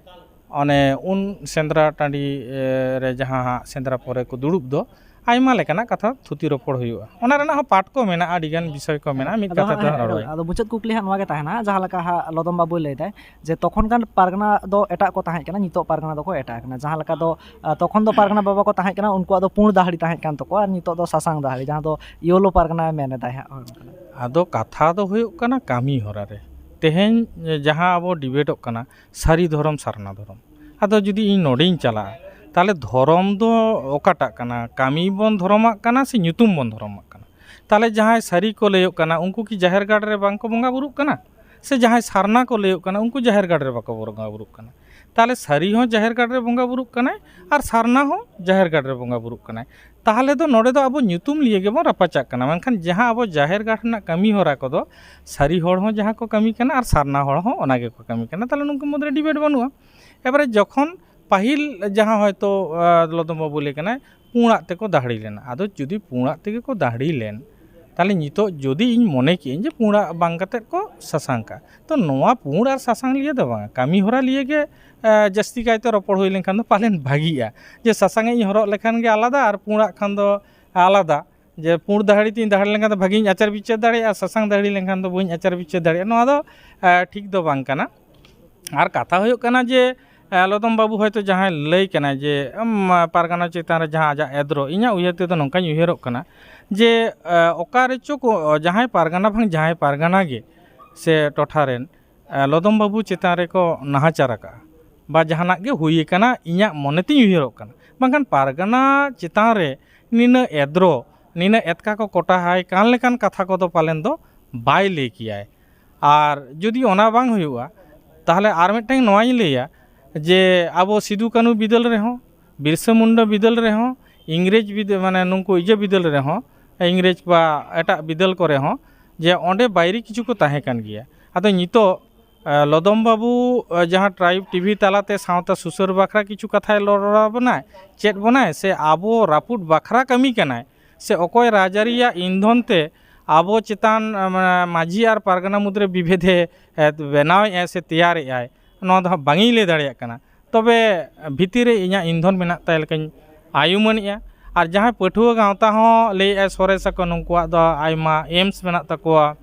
ᱚᱱᱮ ᱩᱱ ᱥᱮᱸᱫᱽᱨᱟ ᱴᱟᱺᱰᱤ, ᱮ, ᱨᱮ ᱡᱟᱦᱟᱸ ᱦᱟᱸᱜ ᱥᱮᱸᱫᱽᱨᱟ ᱯᱚᱨᱮ ᱠᱚ ᱫᱩᱲᱩᱵ ᱫᱚ, ᱟᱭᱢᱟ ᱞᱮᱠᱟᱱᱟᱜ ᱠᱟᱛᱷᱟ ᱛᱷᱩᱛᱤ ᱨᱚᱯᱚᱲ ᱦᱩᱭᱩᱜᱼᱟ᱾ ᱚᱱᱟ ᱨᱮᱱᱟᱜ ᱦᱚᱸ ᱯᱟᱴ ᱠᱚ ᱢᱮᱱᱟᱜᱼᱟ, ᱟᱹᱰᱤᱜᱟᱱ ᱵᱤᱥᱚᱭ ᱠᱚ ᱢᱮᱱᱟᱜᱼᱟ, ᱢᱤᱫ ᱟᱫᱚ ᱠᱟᱛᱷᱟ ᱛᱮ ᱦᱟᱸᱜ, ᱨᱚᱲ ᱦᱩᱭᱩᱜᱼᱟ᱾ ᱟᱫᱚ ᱢᱩᱪᱟᱹᱫ ᱠᱩᱠᱞᱤ ᱦᱟᱸᱜ ᱱᱚᱣᱟ ᱜᱮ ᱛᱟᱦᱮᱱᱟ, ᱡᱟᱦᱟᱸ ᱞᱮᱠᱟ ᱦᱟᱸᱜ ᱞᱚᱫᱚᱢ ᱵᱟᱹᱵᱩᱭ ᱞᱟᱹᱭᱫᱟᱭ ᱡᱮ ᱛᱚᱠᱷᱚᱱ ᱜᱟᱱ ᱯᱟᱨᱜᱟᱱᱟ ᱫᱚ ᱮᱴᱟᱜ ᱠᱚ ᱛᱟᱦᱮᱸ ᱠᱟᱱᱟ, ᱱᱤᱛᱚᱜ ᱯᱟᱨᱜᱟᱱᱟ ᱫᱚᱠᱚ ᱮᱴᱟᱜ ᱠᱟᱱᱟ᱾ ᱡᱟᱦᱟᱸ ᱞᱮᱠᱟ ᱫᱚ ᱟᱸ, ᱛᱚᱠᱷᱚᱱ ᱫᱚ ᱯᱟᱨᱜᱟᱱᱟ ᱵᱟᱵᱟ ᱠᱚ ᱛᱟᱦᱮᱸ ᱠᱟᱱᱟ, ᱩᱱᱠᱩᱣᱟᱜ ᱫᱚ ᱯᱩᱸᱰ ᱫᱟᱦᱲᱤ ᱛᱟᱦᱮᱸ ᱠᱟᱱ ᱛᱟᱠᱚᱣᱟ, ᱟᱨ ᱱᱤᱛᱚᱜ ᱫᱚ ᱥᱟᱥᱟᱝ ᱫᱟᱦᱲᱤ, ᱡᱟᱦᱟᱸ ᱫᱚ ᱭᱮᱞᱳ ᱯᱟᱨᱜᱟᱱᱟ ᱢᱮᱱ ᱮᱫᱟᱭ ᱦᱟᱸᱜ᱾ ᱦᱳᱭ, ᱚᱱᱠᱟᱱᱟᱜ᱾ ᱟᱫᱚ ᱠᱟᱛᱷᱟ ᱫᱚ ᱦᱩᱭᱩᱜ ᱠᱟᱱᱟ ᱠᱟᱹᱢᱤ ᱦᱚᱨᱟ ᱨᱮ᱾ ᱛᱮᱦᱮᱧ ᱡᱟᱦᱟᱸ ᱟᱵᱚ ᱰᱤᱵᱮᱴᱚᱜ ᱠᱟᱱᱟ, ᱥᱟᱹᱨᱤ ᱫᱷᱚᱨᱚᱢ, ᱥᱟᱨᱱᱟ ᱫᱷᱚᱨᱚᱢ, ᱟᱫᱚ ᱡᱩᱫᱤ ᱤᱧ ᱱᱚᱰᱮᱧ ᱪᱟᱞᱟᱜᱼᱟ, ᱛᱟᱦᱚᱞᱮ ᱫᱷᱚᱨᱚᱢ ᱫᱚ ᱚᱠᱟᱴᱟᱜ ᱠᱟᱱᱟ? ᱠᱟᱹᱢᱤ ᱵᱚᱱ ᱫᱷᱚᱨᱚᱢᱟᱜ ᱠᱟᱱᱟ ᱥᱮ ᱧᱩᱛᱩᱢ ᱵᱚᱱ ᱫᱷᱚᱨᱚᱢᱟᱜ ᱠᱟᱱᱟ? ᱛᱟᱦᱚᱞᱮ ᱡᱟᱦᱟᱸᱭ ᱥᱟᱹᱨᱤ ᱠᱚ ᱞᱟᱹᱭᱚᱜ ᱠᱟᱱᱟ, ᱩᱱᱠᱩ ᱠᱤ ᱡᱟᱦᱮᱨ ᱜᱟᱲ ᱨᱮ ᱵᱟᱝ ᱠᱚ ᱵᱚᱸᱜᱟ ᱵᱩᱨᱩᱜ ᱠᱟᱱᱟ? ᱥᱮ ᱡᱟᱦᱟᱸᱭ ᱥᱟᱨᱱᱟ ᱠᱚ ᱞᱟᱹᱭᱚᱜ ᱠᱟᱱᱟ, ᱩᱱᱠᱩ ᱡᱟᱦᱮᱨ ᱜᱟᱲ ᱨᱮ ᱵᱟᱠᱚ ᱵᱚᱸᱜᱟ ᱵᱩᱨᱩᱜ ᱠᱟᱱᱟ? ᱛᱟᱦᱚᱞᱮ ᱥᱟᱹᱨᱤ ᱦᱚᱸ ᱡᱟᱦᱮᱨ ᱜᱟᱲ ᱨᱮ ᱵᱚᱸᱜᱟ ᱵᱩᱨᱩᱜ ᱠᱟᱱᱟᱭ ᱟᱨ ᱥᱟᱨᱱᱟ ᱦᱚᱸ ᱡᱟᱦᱮᱨ ᱜᱟᱲ ᱨᱮ ᱵᱚᱸᱜᱟ ᱵᱩᱨᱩᱜ ᱠᱟᱱᱟᱭ᱾ ᱛᱟᱦᱚᱞᱮ ᱫᱚ ᱱᱚᱰᱮ ᱫᱚ ᱟᱵᱚ ᱧᱩᱛᱩᱢ ᱞᱤᱭᱮ ᱜᱮᱵᱚᱱ ᱨᱟᱯᱟᱪᱟᱜ ᱠᱟᱱᱟ, ᱢᱮᱱᱠᱷᱟᱱ ᱡᱟᱦᱟᱸ ᱟᱵᱚ ᱡᱟᱦᱮᱨ ᱜᱟᱲ ᱨᱮᱱᱟᱜ ᱠᱟᱹᱢᱤ ᱦᱚᱨᱟ ᱠᱚᱫᱚ ᱥᱟᱹᱨᱤ ᱦᱚᱲ ᱦᱚᱸ ᱡᱟᱦᱟᱸ ᱠᱚ ᱠᱟᱹᱢᱤ ᱠᱟᱱᱟ ᱟᱨ ᱥᱟᱨᱱᱟ ᱦᱚᱲ ᱦᱚᱸ ᱚᱱᱟ ᱜᱮᱠᱚ ᱠᱟᱹᱢᱤ ᱠᱟᱱᱟ, ᱛᱟᱦᱚᱞᱮ ᱱᱩᱠᱩ ᱢᱩᱫᱽᱨᱮ ᱰᱤᱵᱮᱴ ᱵᱟᱹᱱᱩᱜᱼᱟ᱾ ᱮᱵᱟᱨᱮ ᱡᱚᱠᱷᱚᱱ ᱯᱟᱹᱦᱤᱞ ᱡᱟᱦᱟᱸ ᱦᱚᱭᱛᱳ, ᱟᱸ, ᱞᱚᱫᱚᱢ ᱵᱟᱹᱵᱩ ᱞᱟᱹᱭ ᱠᱟᱱᱟᱭ, ᱯᱩᱸᱲᱟᱜ ᱛᱮᱠᱚ ᱫᱟᱦᱲᱤ ᱞᱮᱱᱟ, ᱟᱫᱚ ᱡᱩᱫᱤ ᱯᱩᱸᱲᱟᱜ ᱛᱮᱜᱮ ᱠᱚ ᱫᱟᱦᱲᱤ ᱞᱮᱱ, ᱛᱟᱦᱚᱞᱮ ᱱᱤᱛᱚᱜ ᱡᱩᱫᱤ ᱤᱧ ᱢᱚᱱᱮ ᱠᱮᱜᱼᱟᱹᱧ ᱡᱮ ᱯᱩᱸᱲᱟᱜ ᱵᱟᱝ ᱠᱟᱛᱮᱫ ᱠᱚ ᱥᱟᱥᱟᱝ ᱠᱟᱜᱼᱟ, ᱛᱚ ᱱᱚᱣᱟ ᱯᱩᱸᱲ ᱟᱨ ᱥᱟᱥᱟᱝ ᱞᱤᱭᱟᱹ ᱫᱚ ᱵᱟᱝᱟ, ᱠᱟᱹᱢᱤ ᱦᱚᱨᱟ ᱞᱤᱭᱟᱹ ᱜᱮ, ᱟᱸ, ᱡᱟᱹᱥᱛᱤ ᱠᱟᱭᱛᱮ ᱨᱚᱯᱚᱲ ᱦᱩᱭ ᱞᱮᱱᱠᱷᱟᱱ ᱫᱚ ᱯᱟᱞᱮᱱ ᱵᱷᱟᱹᱜᱤᱜᱼᱟ᱾ ᱡᱮ ᱥᱟᱥᱟᱝ ᱤᱧ ᱦᱚᱨᱚᱜ ᱞᱮᱠᱷᱟᱱ ᱜᱮ ᱟᱞᱟᱫᱟ ᱟᱨ ᱯᱩᱸᱲᱟᱜ ᱠᱷᱟᱱ ᱫᱚ ᱟᱞᱟᱫᱟ, ᱡᱮ ᱯᱩᱸᱲ ᱫᱟᱦᱲᱤ ᱛᱤᱧ ᱫᱟᱦᱲᱤ ᱞᱮᱱᱠᱷᱟᱱ ᱫᱚ ᱵᱷᱟᱹᱜᱤᱧ ᱟᱪᱟᱨ ᱵᱤᱪᱟᱹᱨ ᱫᱟᱲᱮᱭᱟᱜᱼᱟ, ᱥᱟᱥᱟᱝ ᱫᱟᱦᱲᱤ ᱞᱮᱱᱠᱷᱟᱱ ᱫᱚ ᱵᱟᱹᱧ ᱟᱪᱟᱨ ᱵᱤᱪᱟᱹᱨ ᱫᱟᱲᱮᱭᱟᱜᱼᱟ, ᱱᱚᱣᱟ ᱫᱚ, ᱟᱸ, ᱴᱷᱤᱠ ᱫᱚ ᱵᱟᱝ ᱠᱟᱱᱟ᱾ ᱟᱨ ᱠᱟᱛᱷᱟ ᱦᱩᱭᱩᱜ ᱠᱟᱱᱟ ᱡᱮ, ᱟᱸ, ᱞᱚᱫᱚᱢ ᱵᱟᱹᱵᱩ ᱦᱚᱭᱛᱳ ᱡᱟᱦᱟᱸᱭ ᱞᱟᱹᱭ ᱠᱟᱱᱟᱭ ᱡᱮ, ᱩᱢ, ᱯᱟᱨᱜᱟᱱᱟ ᱪᱮᱛᱟᱱ ᱨᱮ ᱡᱟᱦᱟᱸ ᱟᱡᱟᱜ ᱮᱫᱽᱨᱚ, ᱤᱧᱟᱹᱜ ᱩᱭᱦᱟᱹᱨ ᱛᱮᱫᱚ ᱱᱚᱝᱠᱟᱧ ᱩᱭᱦᱟᱹᱨᱚᱜ ᱠᱟᱱᱟ ᱡᱮ, ᱟᱸ, ᱚᱠᱟ ᱨᱮᱪᱚ ᱠᱚ, ᱡᱟᱦᱟᱸᱭ ᱯᱟᱨᱜᱟᱱᱟ ᱵᱟᱝ ᱡᱟᱦᱟᱸᱭ ᱯᱟᱨᱜᱟᱱᱟ ᱜᱮ ᱥᱮ ᱴᱚᱴᱷᱟ ᱨᱮᱱ, ᱟᱸ, ᱞᱚᱫᱚᱢ ᱵᱟᱹᱵᱩ ᱪᱮᱛᱟᱱ ᱨᱮᱠᱚ ᱱᱟᱦᱟᱪᱟᱨ ᱟᱠᱟᱫᱼᱟ ᱵᱟ ᱡᱟᱦᱟᱱᱟᱜ ᱜᱮ ᱦᱩᱭ ᱟᱠᱟᱱᱟ, ᱤᱧᱟᱹᱜ ᱢᱚᱱᱮ ᱛᱤᱧ ᱩᱭᱦᱟᱹᱨᱚᱜ ᱠᱟᱱᱟ, ᱵᱟᱝᱠᱷᱟᱱ ᱯᱟᱨᱜᱟᱱᱟ ᱪᱮᱛᱟᱱ ᱨᱮ ᱱᱤᱱᱟᱹᱜ ᱮᱫᱽᱨᱚ, ᱱᱤᱱᱟᱹᱜ ᱮᱛᱠᱟ ᱠᱚ ᱠᱚᱴᱟᱦᱟᱭ ᱠᱟᱱ ᱞᱮᱠᱟᱱ ᱠᱟᱛᱷᱟ ᱠᱚᱫᱚ ᱯᱟᱞᱮᱱ ᱫᱚ ᱵᱟᱭ ᱞᱟᱹᱭ ᱠᱮᱭᱟᱭ᱾ ᱟᱨ ᱡᱩᱫᱤ ᱚᱱᱟ ᱵᱟᱝ ᱦᱩᱭᱩᱜᱼᱟ, ᱛᱟᱦᱚᱞᱮ ᱟᱨ ᱢᱤᱫᱴᱟᱝ ᱱᱚᱣᱟᱧ ᱞᱟᱹᱭᱟ ᱡᱮ ᱟᱵᱚ ᱥᱤᱫᱩ ᱠᱟᱹᱱᱦᱩ ᱵᱤᱫᱟᱹᱞ ᱨᱮᱦᱚᱸ, ᱵᱤᱨᱥᱟᱹ ᱢᱩᱱᱰᱟ ᱵᱤᱫᱟᱹᱞ ᱨᱮᱦᱚᱸ, ᱤᱝᱨᱮᱡᱽ ᱵᱤᱫᱟᱹ-, ᱢᱟᱱᱮ ᱱᱩᱠᱩ ᱤᱭᱟᱹ ᱵᱤᱫᱟᱹᱞ ᱨᱮᱦᱚᱸ, ᱤᱝᱨᱮᱡᱽ ᱵᱟ ᱮᱴᱟᱜ ᱵᱤᱫᱟᱹᱞ ᱠᱚᱨᱮ ᱦᱚᱸ, ᱡᱮ ᱚᱸᱰᱮ ᱵᱟᱭᱨᱤ ᱠᱤᱪᱷᱩ ᱠᱚ ᱛᱟᱦᱮᱸ ᱠᱟᱱ ᱜᱮᱭᱟ᱾ ᱟᱫᱚ ᱱᱤᱛᱚᱜ, ᱮ, ᱞᱚᱫᱚᱢ ᱵᱟᱹᱵᱩ, ᱮ, ᱡᱟᱦᱟᱸ ᱴᱨᱟᱭᱤᱵᱽ ᱴᱤᱵᱷᱤ ᱛᱟᱞᱟᱛᱮ ᱥᱟᱶᱛᱟ ᱥᱩᱥᱟᱹᱨ ᱵᱟᱠᱷᱨᱟ ᱠᱤᱪᱷᱩ ᱠᱟᱛᱷᱟᱭ ᱨᱚᱲ ᱟᱵᱚᱱᱟᱭ, ᱪᱮᱫ ᱵᱚᱱᱟᱭ, ᱥᱮ ᱟᱵᱚ ᱨᱟᱹᱯᱩᱫ ᱵᱟᱠᱷᱨᱟ ᱠᱟᱹᱢᱤ ᱠᱟᱱᱟᱭ, ᱥᱮ ᱚᱠᱚᱭ ᱨᱟᱡᱽᱟᱹᱨᱤᱭᱟᱜ ᱤᱱᱫᱷᱚᱱ ᱛᱮ ᱟᱵᱚ ᱪᱮᱛᱟᱱ, ᱮ, ᱢᱟᱱᱮ ᱢᱟᱹᱡᱷᱤ ᱟᱨ ᱯᱟᱨᱜᱟᱱᱟ ᱢᱩᱫᱽᱨᱮ ᱵᱤᱵᱷᱮᱫᱮ, ᱮ, ᱵᱮᱱᱟᱣᱮᱫᱼᱟᱭ ᱥᱮ ᱛᱮᱭᱟᱨᱮᱫᱼᱟᱭ, ᱱᱚᱣᱟ ᱫᱚ ᱦᱟᱸᱜ ᱵᱟᱝᱤᱧ ᱞᱟᱹᱭ ᱫᱟᱲᱮᱭᱟᱜ ᱠᱟᱱᱟ᱾ ᱛᱚᱵᱮ ᱵᱷᱤᱛᱤᱨ ᱨᱮ ᱤᱧᱟᱹᱜ ᱤᱱᱫᱷᱚᱱ ᱢᱮᱱᱟᱜ ᱛᱟᱭ ᱞᱮᱠᱟᱧ ᱟᱭᱩᱢᱟᱹᱱᱮᱫᱼᱟ᱾ ᱟᱨ ᱡᱟᱦᱟᱸᱭ ᱯᱟᱹᱴᱷᱩᱣᱟᱹ ᱜᱟᱶᱛᱟ ᱦᱚᱸ ᱞᱟᱹᱭᱮᱫᱼᱟᱭ ᱥᱚᱨᱮᱥ ᱟᱠᱚ, ᱱᱩᱠᱩᱣᱟᱜ ᱫᱚ ᱟᱭᱢᱟ ᱮᱢᱥ ᱢᱮᱱᱟᱜ ᱛᱟᱠᱚᱣᱟ,